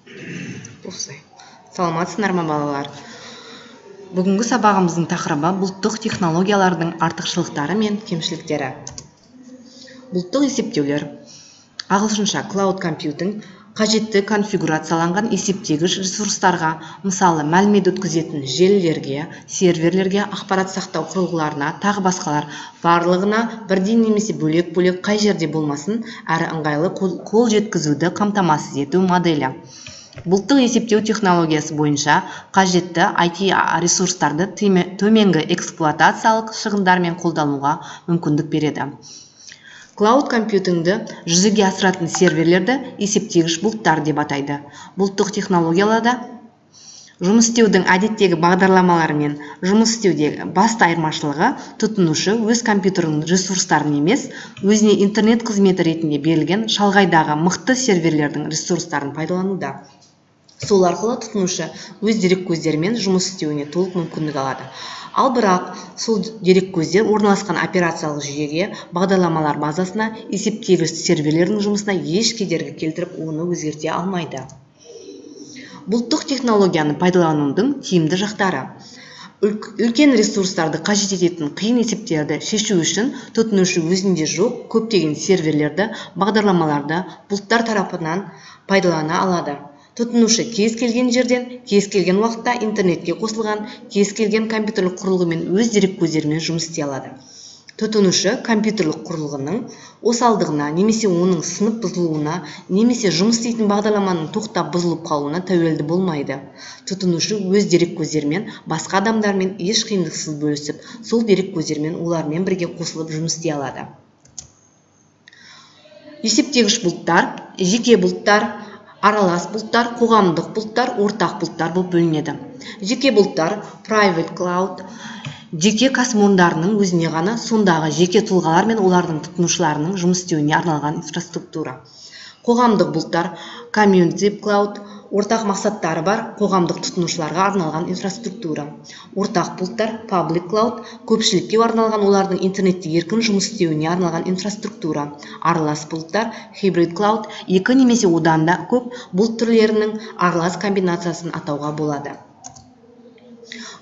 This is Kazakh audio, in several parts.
Саламатсыздар ма, балалар? Бүгінгі сабағымыздың тақырыбы бұлттық технологиялардың артықшылықтары мен кемшіліктері. Бұлттық есептеулер, ағылшынша cloud computing, қажетті конфигурацияланған есептегіш ресурстарға, мысалы, мәлімет өткізетін желілерге, серверлерге, ақпарат сақтау құрылғыларына, тағы басқалар барлығына бірдей немесе бөлек-бөлек қай жерде болмасын, әрі ыңғайлы қол жеткізуді қамтамасыз ету моделі. Бұлттық есептеу технологиясы бойынша қажетті IT ресурстарды төменгі эксплуатациялық шығындармен қолдануға мүмкіндік береді. Cloud computingді жүзеге асыратын серверлерді есептегіш бұлттар деп атайды. Бұлттық технологияларда жұмыс істеудің әдеттегі бағдарламаларымен жұмыс істеудегі басты айырмашылығы тұтынушы өз компьютерінің ресурстарын емес, өзіне интернет қызметі ретінде берілген шалғайдағы мықты серверлердің ресурстарын пайдалануда. Сол арқылы тұтынушы өз дереккөздерімен жұмыс істеуіне толық мүмкіндік алады. Ал бірақ сол дереккөздер орналасқан операциялық жүйеге, бағдарламалар базасына, есептегіш серверлердің жұмысына еш кедергі келтіріп, оны өзгерте алмайды. Бұлттық технологияны пайдаланудың тиімді жақтары. Үлкен ресурстарды қажет ететін қиын есептерді шешу үшін тұтынушы өзінде жоқ көптеген серверлерді, бағдарламаларды бұлттар тарапынан пайдалана алады. Тұтынушы кез келген жерден, кез келген уақытта интернетке қосылған, кез келген компьютерлік құрылғымен өз дереккөздерімен жұмыс істей алады. Тұтынушы компьютерлік құрылғының осалдығына немесе оның сынып бұзылуына, немесе жұмыс істейтін бағдарламаның тоқтап бұзылып қалуына тәуелді болмайды. Тұтынушы өз дереккөздерімен басқа адамдармен еш қиындықсыз бөлісіп, сол дереккөздермен олармен бірге қосылып жұмыс істей алады. Есептегіш бұлттар, жеке бұлттар, аралас бұлттар, қоғамдық бұлттар, ортақ бұлттар болып бөлінеді. Жеке бұлттар, private cloud, жеке кәсіпорындарының өзіне ғана, сондағы жеке тұлғалар мен олардың тұтынушыларының жұмыс істеуіне арналған инфраструктура. Қоғамдық бұлттар, community cloud, ортақ мақсаттары бар қоғамдық тұтынушыларға арналған инфраструктура. Ортақ бұлттар, public cloud, көпшілікке арналған олардың интернетте еркін жұмыс істеуіне арналған инфраструктура. Аралас бұлттар, hybrid cloud, екі немесе одан да көп бұлт түрлерінің аралас комбинациясын атауға болады.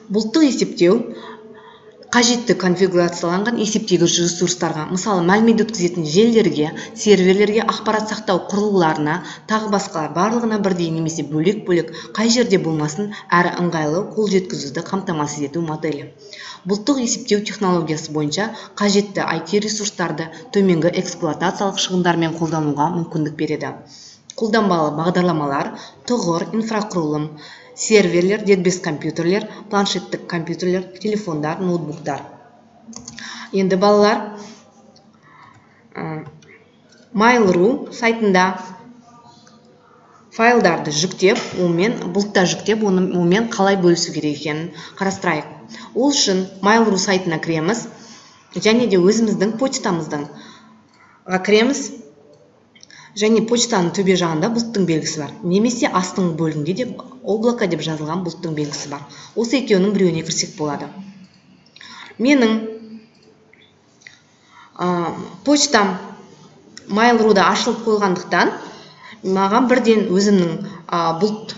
Бұлттық есептеу қажетті конфигурацияланған есептегіш ресурстарға, мысалы, мәлімет өткізетін желілерге, серверлерге, ақпарат сақтау құрылғыларына, тағы басқалар барлығына бірдей немесе бөлек-бөлек қай жерде болмасын, әрі ыңғайлы қол жеткізуді қамтамасыз ету моделі. Бұлттық есептеу технологиясы бойынша қажетті IT ресурстарды төменгі эксплуатациялық шығындармен қолдануға мүмкіндік береді. Қолданбалы бағдарламалар, тұғыр, инфрақұрылым, серверлер, дербес компьютерлер, планшеттік компьютерлер, телефондар, ноутбуктар. Енді балалар, Mail.ru сайтында файлдарды жүктеп, онымен бұлтта жүктеп, онымен қалай бөлісу керек екенін қарастырайық. Ол үшін Mail.ru сайтына кіреміз және де өзіміздің почтамыздың кіреміз. Және почтаның төбе жағында бұлттың белгісі бар. Немесе астыңғы бөлігінде де облако деп жазылған бұлттың белгісі бар. Осы екеуінің біреуіне кірсек болады. Менің почтам Mail.ru'да ашылып қойғандықтан, маған бірден өзімнің бұлт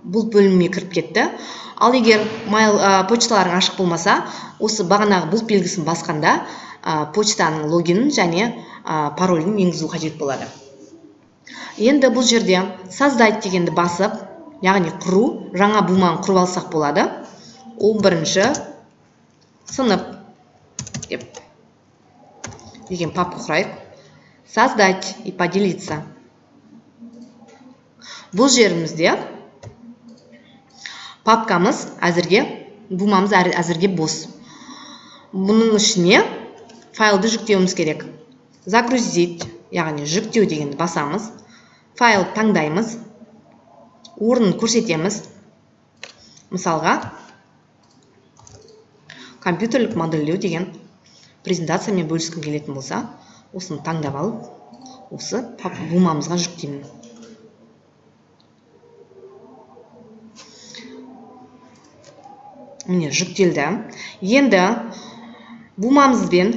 бөліміме кіріп кетті. Ал егер почталарың ашық болмаса, осы бағанағы бұлт белгісін басқанда почтаның логинін және паролін енгізу қажет болады. Енді бұл жерде создать дегенді басып, яғни құру, жаңа буманы құрып алсақ болады. 11-ші сынып деп деген папка құрайық. Создать и поделиться. Бұл жерімізде папкамыз әзірге, бумамыз әзірге бос. Бұның ішіне файлды жүктеуіміз керек. Загрузить, яғни жүктеу дегенді басамыз. Файл таңдаймыз. Орнын көрсетеміз. Мысалға, компьютерлік модельдеу деген презентациямен бөліскім келетін болса, осыны таңдап алып, осы бумамызға жүктеймін. Міне, жүктелді. Енді бумамызбен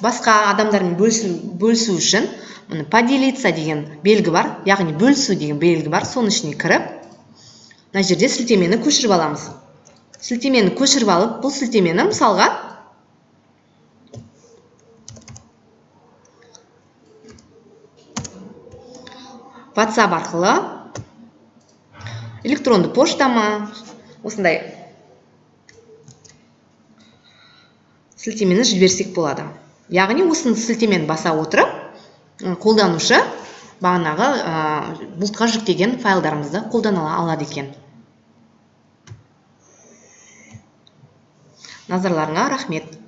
Басқа адамдармен бөлісу үшін міне поделиться деген белгі бар, яғни бөлісу деген белгі бар, соның ішіне кіріп, мына жерде сілтемені көшіріп аламыз. Сілтемені көшіріп алып, бұл сілтемені мысалға WhatsApp арқылы, электронды пошта ма, осындай сілтемені жіберсек болады. Яғни осыны сілтемені баса отырып, қолданушы бағанағы бұлтқа жүктеген файлдарымызды қолдана алады екен. Назарларыңа рахмет.